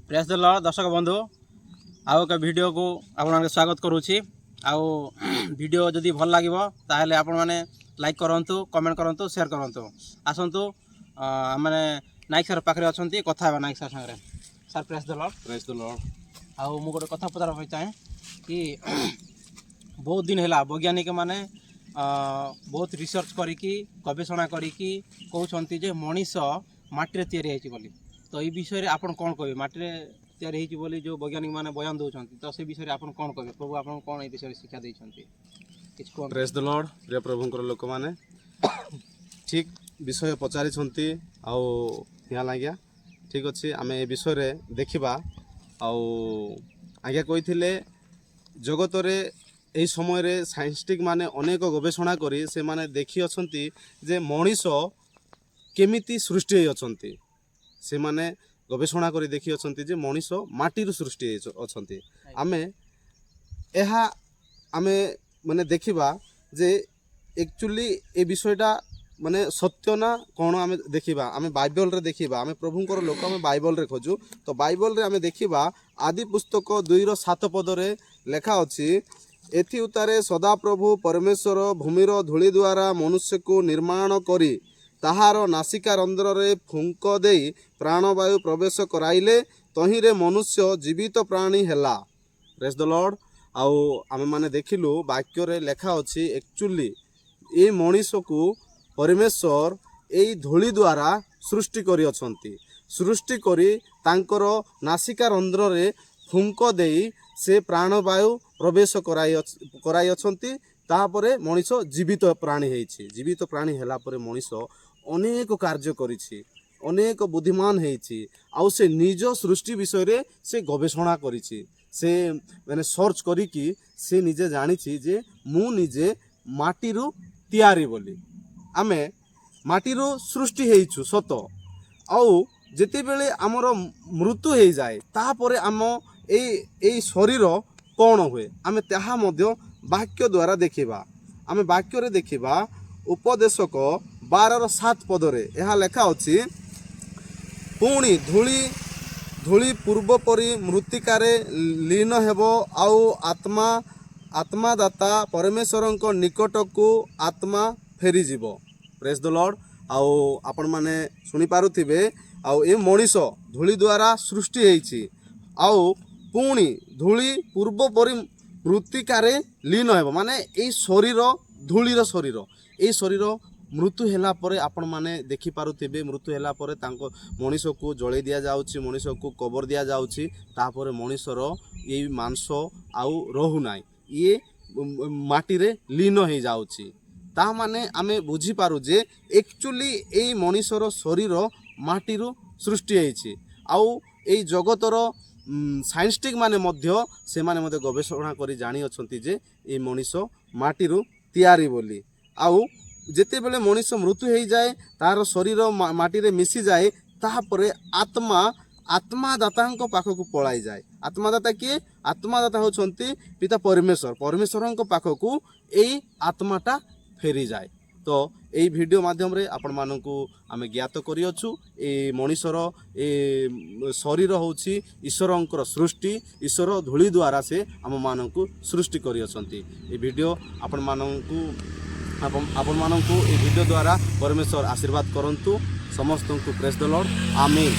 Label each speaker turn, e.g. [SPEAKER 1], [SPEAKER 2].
[SPEAKER 1] ପ୍ରେଜ୍ ଦ ଲର୍ଡ। ଦର୍ଶକ ବନ୍ଧୁ, ଆଉ ଏକ ଭିଡ଼ିଓକୁ ଆପଣମାନଙ୍କୁ ସ୍ୱାଗତ କରୁଛି। ଆଉ ଭିଡ଼ିଓ ଯଦି ଭଲ ଲାଗିବ, ତାହେଲେ ଆପଣମାନେ ଲାଇକ୍ କରନ୍ତୁ, କମେଣ୍ଟ କରନ୍ତୁ, ସେୟାର କରନ୍ତୁ। ଆସନ୍ତୁ, ଆମେ ନାଇକ ସାର୍ ପାଖରେ ଅଛନ୍ତି, କଥା ହେବା ନାଇକ ସାର୍ ସାଙ୍ଗରେ। ସାର୍, ପ୍ରେଜ୍ ଦ ଲର୍ଡ।
[SPEAKER 2] ପ୍ରେଜ୍ ଦ ଲର୍ଡ।
[SPEAKER 1] ଆଉ ମୁଁ ଗୋଟେ କଥା ପଚାରିବା ପାଇଁ ଚାହେଁ କି ବହୁତ ଦିନ ହେଲା ବୈଜ୍ଞାନିକ ମାନେ ବହୁତ ରିସର୍ଚ୍ଚ କରିକି, ଗବେଷଣା କରିକି କହୁଛନ୍ତି ଯେ ମଣିଷ ମାଟିରେ ତିଆରି ହେଇଛି ବୋଲି। ତ ଏଇ ବିଷୟରେ ଆପଣ କ'ଣ କହିବେ? ମାଟିରେ ତିଆରି ହେଇଛି ବୋଲି ଯେଉଁ ବୈଜ୍ଞାନିକ ମାନେ ବୟାନ ଦେଉଛନ୍ତି, ତ ସେ ବିଷୟରେ ଆପଣ କ'ଣ କହିବେ? ପ୍ରଭୁ ଆପଣଙ୍କୁ କ'ଣ ଏଇ ବିଷୟରେ ଶିକ୍ଷା ଦେଇଛନ୍ତି, କିଛି କୁହନ୍ତୁ।
[SPEAKER 2] ପ୍ରେଜ୍ ଦ ଲର୍ଡ। ପ୍ରିୟ ପ୍ରଭୁଙ୍କର ଲୋକମାନେ, ଠିକ୍ ବିଷୟ ପଚାରିଛନ୍ତି। ଆଉ ଆଜ୍ଞା, ଠିକ୍ ଅଛି, ଆମେ ଏ ବିଷୟରେ ଦେଖିବା। ଆଉ ଆଜ୍ଞା କହିଥିଲେ, ଜଗତରେ ଏହି ସମୟରେ ସାଇଣ୍ଟିଷ୍ଟ ମାନେ ଅନେକ ଗବେଷଣା କରି ସେମାନେ ଦେଖିଅଛନ୍ତି ଯେ ମଣିଷ କେମିତି ସୃଷ୍ଟି ହୋଇଅଛନ୍ତି। ସେମାନେ ଗବେଷଣା କରି ଦେଖିଅଛନ୍ତି ଯେ ମଣିଷ ମାଟିରୁ ସୃଷ୍ଟି ହେଇ ଅଛନ୍ତି। ଆମେ ଏହା ଆମେ ମାନେ ଦେଖିବା ଯେ ଆକ୍ଚୁଆଲି ଏ ବିଷୟଟା ମାନେ ସତ୍ୟ ନା କ'ଣ, ଆମେ ଦେଖିବା। ଆମେ ବାଇବଲରେ ଦେଖିବା। ଆମେ ପ୍ରଭୁଙ୍କର ଲୋକ, ଆମେ ବାଇବଲରେ ଖୋଜୁ। ତ ବାଇବଲରେ ଆମେ ଦେଖିବା, ଆଦି ପୁସ୍ତକ 2ର 7 ପଦରେ ଲେଖା ଅଛି, "ଏଥି ଉତ୍ତାରେ ସଦାପ୍ରଭୁ ପରମେଶ୍ୱର ଭୂମିର ଧୂଳି ଦ୍ୱାରା ମନୁଷ୍ୟକୁ ନିର୍ମାଣ କରି ତାହାର ନାସିକା ରନ୍ଧ୍ରରେ ଫୁଙ୍କ ଦେଇ ପ୍ରାଣବାୟୁ ପ୍ରବେଶ କରାଇଲେ, ତହିଁରେ ମନୁଷ୍ୟ ଜୀବିତ ପ୍ରାଣୀ ହେଲା।" ପ୍ରେଜ୍ ଦ ଲର୍ଡ। ଆଉ ଆମେମାନେ ଦେଖିଲୁ, ବାକ୍ୟରେ ଲେଖା ଅଛି, ଆକ୍ଚୁଆଲି ଏଇ ମଣିଷକୁ ପରମେଶ୍ୱର ଏଇ ଧୂଳି ଦ୍ୱାରା ସୃଷ୍ଟି କରିଅଛନ୍ତି। ସୃଷ୍ଟି କରି ତାଙ୍କର ନାସିକା ରନ୍ଧ୍ରରେ ଫୁଙ୍କ ଦେଇ ସେ ପ୍ରାଣବାୟୁ ପ୍ରବେଶ କରାଇଅଛନ୍ତି। ତାପରେ ମଣିଷ ଜୀବିତ ପ୍ରାଣୀ ହେଇଛି। ଜୀବିତ ପ୍ରାଣୀ ହେଲା ପରେ ମଣିଷ ଅନେକ କାର୍ଯ୍ୟ କରିଛି, ଅନେକ ବୁଦ୍ଧିମାନ ହେଇଛି। ଆଉ ସେ ନିଜ ସୃଷ୍ଟି ବିଷୟରେ ସେ ଗବେଷଣା କରିଛି। ସେ ମାନେ ସର୍ଚ୍ଚ କରିକି ସେ ନିଜେ ଜାଣିଛି ଯେ ମୁଁ ନିଜେ ମାଟିରୁ ତିଆରି ବୋଲି। ଆମେ ମାଟିରୁ ସୃଷ୍ଟି ହେଇଛୁ ସତ। ଆଉ ଯେତେବେଳେ ଆମର ମୃତ୍ୟୁ ହେଇଯାଏ, ତାପରେ ଆମ ଏଇ ଏଇ ଶରୀର କ'ଣ ହୁଏ, ଆମେ ତାହା ମଧ୍ୟ ବାକ୍ୟ ଦ୍ୱାରା ଦେଖିବା। ଆମେ ବାକ୍ୟରେ ଦେଖିବା, ଉପଦେଶକ 12ର 7 ପଦରେ ଏହା ଲେଖା ଅଛି, "ପୁଣି ଧୂଳି ଧୂଳି ପୂର୍ବ ପରି ମୃତ୍ତିକାରେ ଲୀନ ହେବ, ଆଉ ଆତ୍ମା ଆତ୍ମାଦାତା ପରମେଶ୍ୱରଙ୍କ ନିକଟକୁ ଆତ୍ମା ଫେରିଯିବ।" ପ୍ରେଜ୍ ଦ ଲର୍ଡ। ଆଉ ଆପଣମାନେ ଶୁଣିପାରୁଥିବେ, ଆଉ ଏ ମଣିଷ ଧୂଳି ଦ୍ୱାରା ସୃଷ୍ଟି ହେଇଛି, ଆଉ ପୁଣି ଧୂଳି ପୂର୍ବ ପରି ମୃତ୍ତିକାରେ ଲୀନ ହେବ। ମାନେ ଏଇ ଶରୀର ଧୂଳିର ଶରୀର, ଏଇ ଶରୀର ମୃତ୍ୟୁ ହେଲା ପରେ ଆପଣମାନେ ଦେଖିପାରୁଥିବେ, ମୃତ୍ୟୁ ହେଲା ପରେ ତାଙ୍କ ମଣିଷକୁ ଜଳେଇ ଦିଆଯାଉଛି, ମଣିଷକୁ କବର ଦିଆଯାଉଛି। ତାପରେ ମଣିଷର ଏଇ ମାଂସ ଆଉ ରହୁନାହିଁ, ଇଏ ମାଟିରେ ଲୀନ ହେଇଯାଉଛି। ତା ମାନେ ଆମେ ବୁଝିପାରୁ ଯେ ଆକ୍ଚୁଆଲି ଏଇ ମଣିଷର ଶରୀର ମାଟିରୁ ସୃଷ୍ଟି ହେଇଛି। ଆଉ ଏଇ ଜଗତର ସାଇଣ୍ଟିଷ୍ଟ ମାନେ ମଧ୍ୟ, ସେମାନେ ମଧ୍ୟ ଗବେଷଣା କରି ଜାଣିଅଛନ୍ତି ଯେ ଏଇ ମଣିଷ ମାଟିରୁ ତିଆରି ବୋଲି। ଆଉ ଯେତେବେଳେ ମଣିଷ ମୃତ୍ୟୁ ହେଇଯାଏ, ତାର ଶରୀର ମାଟିରେ ମିଶିଯାଏ। ତାପରେ ଆତ୍ମା ଆତ୍ମାଦାତାଙ୍କ ପାଖକୁ ପଳାଇଯାଏ। ଆତ୍ମାଦାତା କିଏ? ଆତ୍ମାଦାତା ହେଉଛନ୍ତି ପିତା ପରମେଶ୍ୱର। ପରମେଶ୍ୱରଙ୍କ ପାଖକୁ ଏଇ ଆତ୍ମାଟା ଫେରିଯାଏ। ତ ଏଇ ଭିଡ଼ିଓ ମାଧ୍ୟମରେ ଆପଣମାନଙ୍କୁ ଆମେ ଜ୍ଞାତ କରିଅଛୁ, ଏ ମଣିଷର ଏ ଶରୀର ହେଉଛି ଈଶ୍ୱରଙ୍କର ସୃଷ୍ଟି। ଈଶ୍ୱର ଧୂଳି ଦ୍ୱାରା ସେ ଆମମାନଙ୍କୁ ସୃଷ୍ଟି କରିଅଛନ୍ତି। ଏ ଭିଡ଼ିଓ ଆପଣମାନଙ୍କୁ ଆପଣମାନଙ୍କୁ ଏ ଭିଡ଼ିଓ ଦ୍ୱାରା ପରମେଶ୍ୱର ଆଶୀର୍ବାଦ କରନ୍ତୁ। ସମସ୍ତଙ୍କୁ ପ୍ରେଜ୍ ଦ ଲର୍ଡ। ଆମେନ୍।